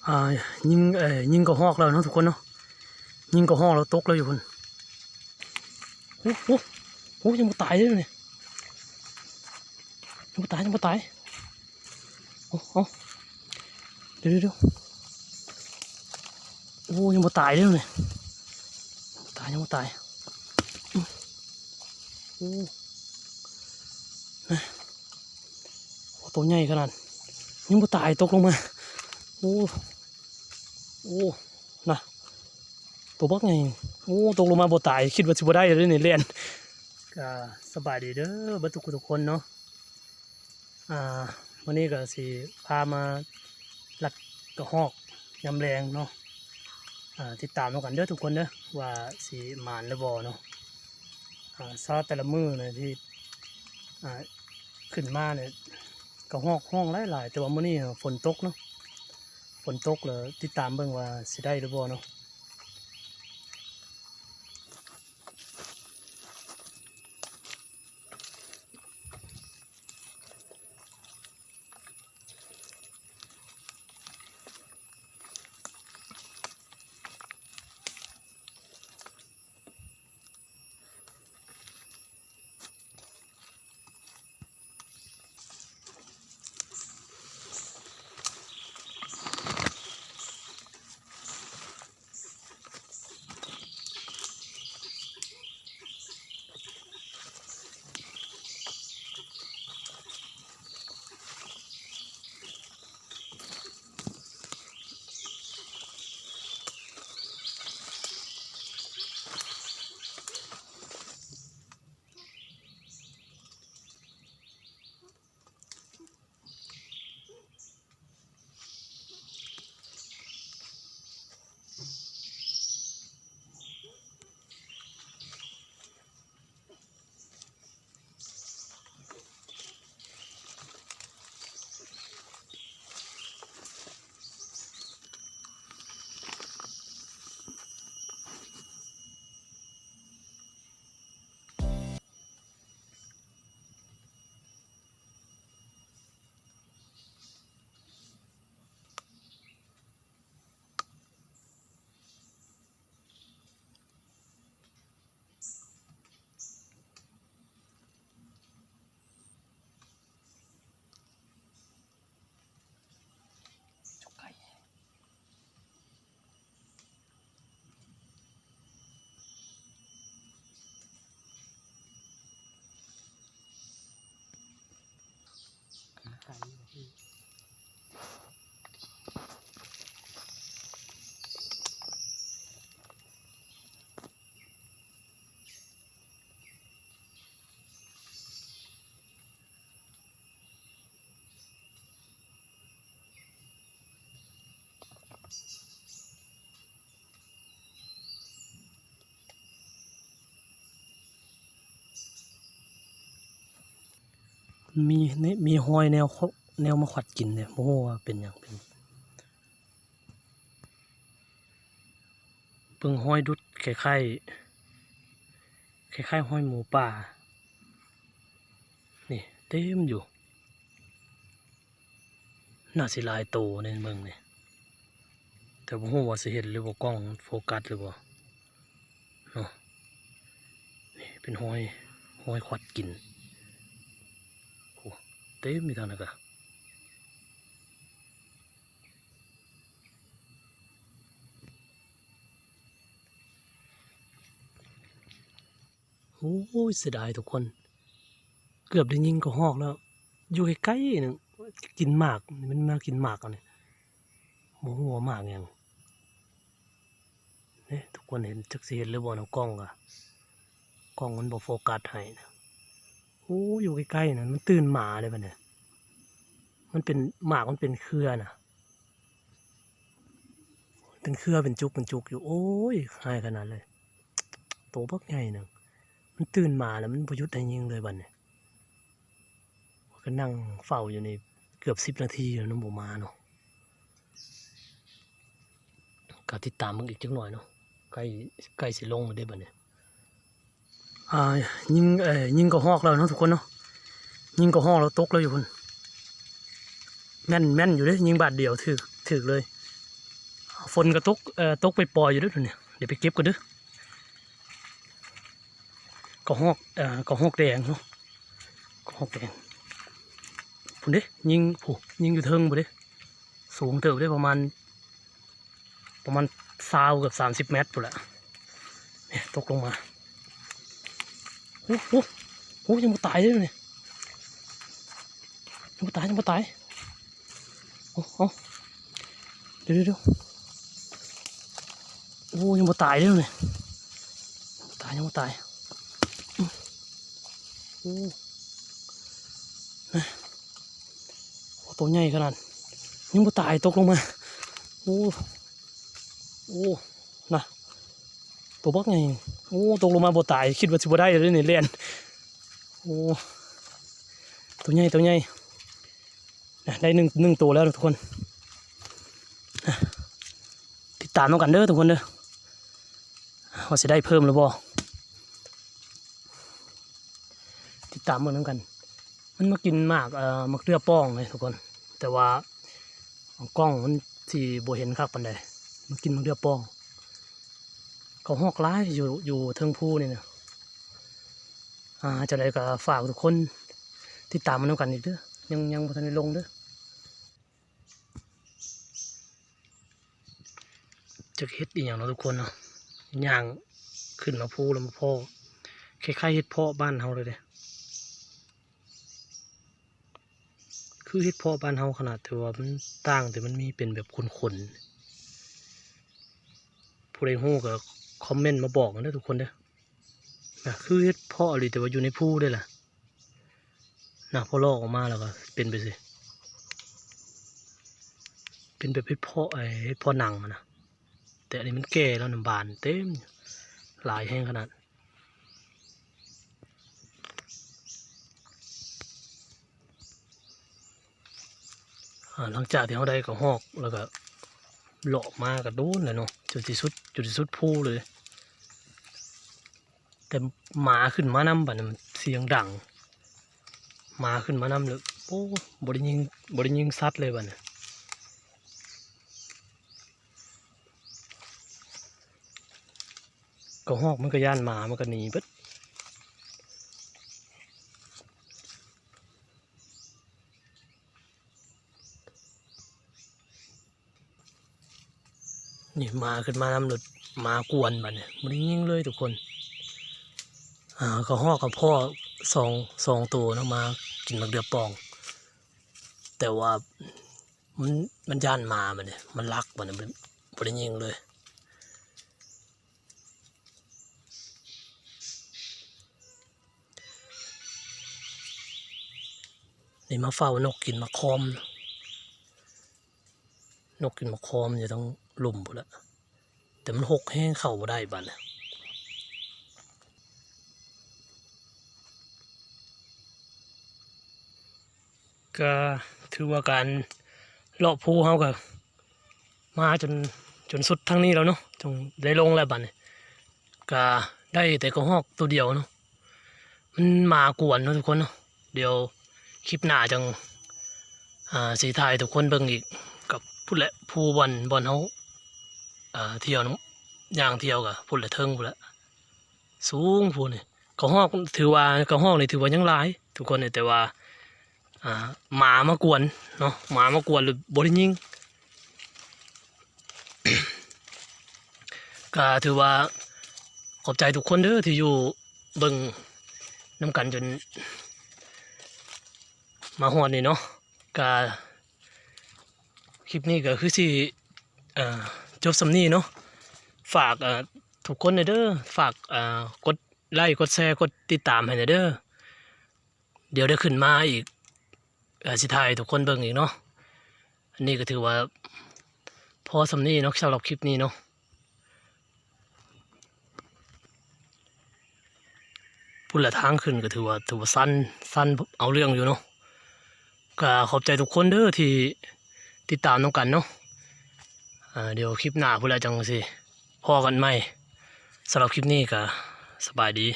ອ່າ ຍິງ ເອີ ຍິງກະຮອກແລ້ວເນາະທຸກຄົນເນາະ. ຍິງກະຮອກແລ້ວຕົກແລ້ວຢູ່ພຸ້ນ. ໂອ້ ໂອ້ ໂອ້ ຍັງບໍ່ຕາຍເດ້ນີ້. ຍັງບໍ່ຕາຍ ຍັງບໍ່ຕາຍ. ໂອ້ ເອົາ ດຽວ ດຽວ ດຽວ. ໂອ້ ຍັງບໍ່ຕາຍເດ້ນີ້. ຍັງບໍ່ຕາຍ ຍັງບໍ່ຕາຍ. ໂອ້ ໂອ້ ໂຕໃຫຍ່ຂະໜາດ ຍັງບໍ່ຕາຍ ຕົກລົງມາ. ໂອ້ ໂອ້ ນະ ໂຕບັກໃຫຍ່. ໂອ້ ຕົກລົງມາບໍ່ຕາຍ ຄິດວ່າຊິບໍ່ໄດ້ເດ້ນີ້ ແລ່ນ. ກະສະບາຍດີເດີເບິດທຸກຜູ້ທຸກຄົນເນາະ. ອ່າ ມື້ນີ້ກໍຊິພາມາລັດກະຮອກຍາມແລງເນາະ. ອ່າ ຕິດຕາມນຳກັນເດີທຸກຄົນເດີ ວ່າຊິໝານຫຼືບໍ່ເນາະ. ອ່າ ເຊົ້າແຕ່ລະມື້ນະທີ່ ອ່າ ຂຶ້ນມານີ້ ກະຮອກຮ້ອງຫຼາຍໆ ແຕ່ວ່າມື້ນີ້ຝົນຕົກເນາະ. ຝົນຕົກ ແລ້ວຕິດຕາມເບິ່ງວ່າຊິໄດ້ຫຼືບໍ່ເນາະ. ມີ ມີຮອຍແນວ ແນວມາຂວັດກິນເດ້ ບໍ່ຮູ້ວ່າເປັນຫຍັງ ເປັນ ເບິ່ງຮອຍດຸດ ຄ້າຍໆ ຄ້າຍໆຮອຍໝູປ່າ ນີ້ເຕັມຢູ່. ໜ້າຊິຫຼາຍໂຕໃນເບິ່ງນີ້ ແຕ່ບໍ່ຮູ້ວ່າຊິເຫັນຫຼືບໍ່ ກ້ອງໂຟກັສຫຼືບໍ່ເນາະ. ນີ້ເປັນຮອຍ ຮອຍຂວັດກິນ ໂອ້ ເຕັມຢູ່ທາງນັ້ນກະ. ໂອ້ຍ ເສຍດາຍທຸກຄົນ ເກືອບໄດ້ຍິງກະຮອກແລ້ວ ຢູ່ໃກ້ໆໜຶ່ງ ກິນໝາກ ມັນມາກິນໝາກອັນນີ້ ບໍ່ຮູ້ວ່າໝາກຫຍັງ. ເດ້ ທຸກຄົນເຫັນ ຈັກຊິເຫັນຫຼືບໍ່ເນາະ ກ້ອງກະ ກ້ອງມັນບໍ່ໂຟກັສໃຫ້ນະ. ໂອ້ ຢູ່ໃກ້ໆນັ້ນ ມັນຕື່ນໝາເດ້ບັດນີ້ ມັນເປັນ ໝາກມັນເປັນເຄືອນະ. ເປັນເຄືອເປັນຈຸກເປັນຈຸກຢູ່ ໂອ້ຍ ຮ້າຍຂະໜາດເລີຍ ໂຕບັກໃຫຍ່ໜຶ່ງ ມັນຕື່ນມາແລ້ວ ມັນບໍ່ຢຸດໃຫ້ຍິງເລີຍບັດນີ້. ຂ້ອຍກະນັ່ງເຝົ້າຢູ່ນີ້ເກືອບສິບນາທີແລ້ວ ມັນບໍ່ມາເນາະ. ກະຕິດຕາມເບິ່ງອີກຈັກໜ້ອຍເນາະ ໃກ້ ໃກ້ຊິລົງແລ້ວເດ້ບັດນີ້. ອ່າ ຍິງ ເອີ ຍິງກະຮອກແລ້ວເນາະທຸກຄົນເນາະ ຍິງກະຮອກແລ້ວຕົກແລ້ວຢູ່ພຸ້ນ. ແມ່ນ ແມ່ນຢູ່ເດ້ ຍິງບາດດຽວຖືກ ຖືກເລີຍ. ຝົນກໍຕົກ ເອີ ຕົກປ່ອຍໆຢູ່ເດີນີ້ ດຽວໄປເກັບກ່ອນເດີ. ກະຮອກ ເອີ ກະຮອກແດງເນາະ ກະຮອກແດງ ພຸ້ນເດ້ ຍິງ ຜູ້ ຍິງຢູ່ເທິງພຸ້ນເດ້ ສູງເຕີບເດ້ ປະມານ ປະມານຊາວ ເກືອບສາມສິບແມັດພຸ້ນແຫຼະ. ນີ້ຕົກລົງມາ ໂອ້ໂຫ ໂອ້ ຍັງບໍ່ຕາຍເດ້ນີ້ ຍັງບໍ່ຕາຍ ຍັງບໍ່ຕາຍ. ໂອ້ ເອົາ ດຽວໆໆ ໂອ້ ຍັງບໍ່ຕາຍເດ້ນີ້ ຍັງບໍ່ຕາຍ ຍັງບໍ່ຕາຍ. ໂອ້ ໂຕໃຫຍ່ຂະໜາດ ຍັງບໍ່ຕາຍ ຕົກລົງມາ. ໂອ້ ໂອ້ ນະ ໂຕບັກໃຫຍ່. ໂອ້ ຕົກລົງມາບໍ່ຕາຍ ຄິດວ່າຊິບໍ່ໄດ້ເລີຍນີ້ ແລ່ນ. ໂອ້ ໂຕໃຫຍ່ ໂຕໃຫຍ່ ນະ ໄດ້ໜຶ່ງ ໜຶ່ງໂຕແລ້ວທຸກຄົນ. ນະ ຕິດຕາມນຳກັນເດີທຸກຄົນເດີ ວ່າຊິໄດ້ເພີ່ມຫຼືບໍ່ ຕິດຕາມເບິ່ງນຳກັນ. ມັນມາກິນໝາກ ເອີ ໝາກເດື່ອປ່ອງເລີຍທຸກຄົນ ແຕ່ວ່າກ້ອງມັນຊິບໍ່ເຫັນຄັກປານໃດ ມາກິນໝາກເດື່ອປ່ອງ. ກະຮອກຫຼາຍຢູ່ ຢູ່ເທິງພູນີ້ນະ. ອ່າ ຈັ່ງໃດກໍຝາກທຸກຄົນຕິດຕາມມານຳກັນອີກເດີ ຍັງ ຍັງບໍ່ທັນໄດ້ລົງເດີ. ຈັກເຫັດອີ່ຫຍັງເນາະທຸກຄົນເນາະ ຍ່າງຂຶ້ນມາພູແລ້ວມາພໍ້ ຄ້າຍໆເຫັດເພາະບ້ານເຮົາເລີຍເດ້ ຄືເຫັດເພາະບ້ານເຮົາຂະໜາດ ແຕ່ວ່າມັນຕ່າງ ແຕ່ມັນມີເປັນແບບຂົນໆ. ຜູ້ໃດຮູ້ກໍຄອມເມັນມາບອກກັນເດີທຸກຄົນເດີ. ນະ ຄືເຫັດເພາະອີ່ຫຼີ ແຕ່ວ່າຢູ່ໃນພູເດ້ລະ ນະ ພໍລອກອອກມາແລ້ວກໍເປັນໄປຊີ້ ເປັນແບບເຫັດເພາະ ເຫັດເພາະໜັງຫັ້ນນະ ແຕ່ອັນນີ້ມັນແກ່ແລ້ວນະ ບານເຕັມ ຫຼາຍແຮງຂະໜາດ. ອ່າ ຫຼັງຈາກທີ່ເຮົາໄດ້ກະຮອກແລ້ວກະເລາະມາກະດົນແລ້ວເນາະ ຈົນຊິສຸດ ຈົນຊິສຸດພູເລີຍ ແຕ່ໝາຂຶ້ນມານຳ ບາດນີ້ມັນສຽງດັງ ໝາຂຶ້ນມານຳເລີຍ ໂອ້ ບໍ່ໄດ້ຍິງ ບໍ່ໄດ້ຍິງສັດເລີຍບາດນີ້. ກະຮອກມັນກະຢ້ານໝາ ມັນກະໜີເບິດ. ນີ້ໝາຂຶ້ນມານຳ ລົດໝາກວນບາດນີ້ ບໍ່ໄດ້ຍິງເລີຍທຸກຄົນ. ອ່າ ກະຮອກກະພໍ້ສອງ ສອງໂຕເນາະ ມາກິນໝາກເດື່ອປ່ອງ ແຕ່ວ່າ ມັນ ມັນຢ້ານໝາ ບາດນີ້ມັນລັກ ບາດນີ້ບໍ່ໄດ້ຍິງເລີຍ. ນີ້ມາເຝົ້ານົກກິນໝາກຄອມ ນົກກິນໝາກຄອມຢູ່ທາງລຸ່ມພຸ້ນລະ ແຕ່ມັນຮົກແຮງ ເຂົ້າບໍ່ໄດ້ບາດນີ້. ກະຖືວ່າການເລາະພູເຮົາກະມາຈົນ ຈົນສຸດທາງນີ້ແລ້ວເນາະ ຈຶ່ງໄດ້ລົງແລ້ວບາດນີ້ ກະໄດ້ແຕ່ກະຮອກໂຕດຽວເນາະ ມັນໝາກວນເນາະທຸກຄົນເນາະ. ດຽວຄລິບໜ້າຈັ່ງ ອ່າ ຊິຖ່າຍໃຫ້ທຸກຄົນເບິ່ງອີກ ກັບພຸ້ນແຫຼະ ພູບ່ອນ ບ່ອນເຮົາ ອ່າ ທ່ຽວນຳ ຍ່າງທ່ຽວກະພຸ້ນແຫຼະ ເທິງພຸ້ນແຫຼະ ສູງພຸ້ນນີ້. ກະຮອກຖືວ່າ ກະຮອກນີ້ຖືວ່າຍັງຫຼາຍທຸກຄົນ ແຕ່ວ່າ ອ່າ ໝາມາກວນເນາະ ໝາມາກວນ ຫຼື ບໍ່ໄດ້ຍິງ. ກະຖືວ່າຂອບໃຈທຸກຄົນເດີ ທີ່ຢູ່ເບິ່ງນຳກັນຈົນມາຮອດນີ້ເນາະ. ກະຄລິບນີ້ກະຄືຊິ ເອີ ຈົບສ່ຳນີ້ເນາະ. ຝາກ ເອີ ທຸກຄົນແດ່ເດີ ຝາກ ເອີ ກົດໄລ້ ກົດແຊ ກົດຕິດຕາມໃຫ້ແດ່ເດີ. ດຽວໄດ້ຂຶ້ນມາອີກ ເອີ ຊິຖ່າຍໃຫ້ທຸກຄົນເບິ່ງອີກເນາະ. ອັນນີ້ກໍຖືວ່າພໍສ່ຳນີ້ເນາະ ສຳລັບຄລິບນີ້ເນາະ. ພຸ້ນລະ ທາງຂຶ້ນກໍຖືວ່າ ຖືວ່າຊັນ ຊັນເອົາເລື່ອງຢູ່ເນາະ. ກໍຂອບໃຈທຸກຄົນເດີທີ່ຕິດຕາມນຳກັນເນາະ. ເອີ ດຽວຄລິບໜ້າພຸ້ນລະ ຈັ່ງຊິພໍ້ກັນໃໝ່. ສຳລັບຄລິບນີ້ກໍສະບາຍດີ.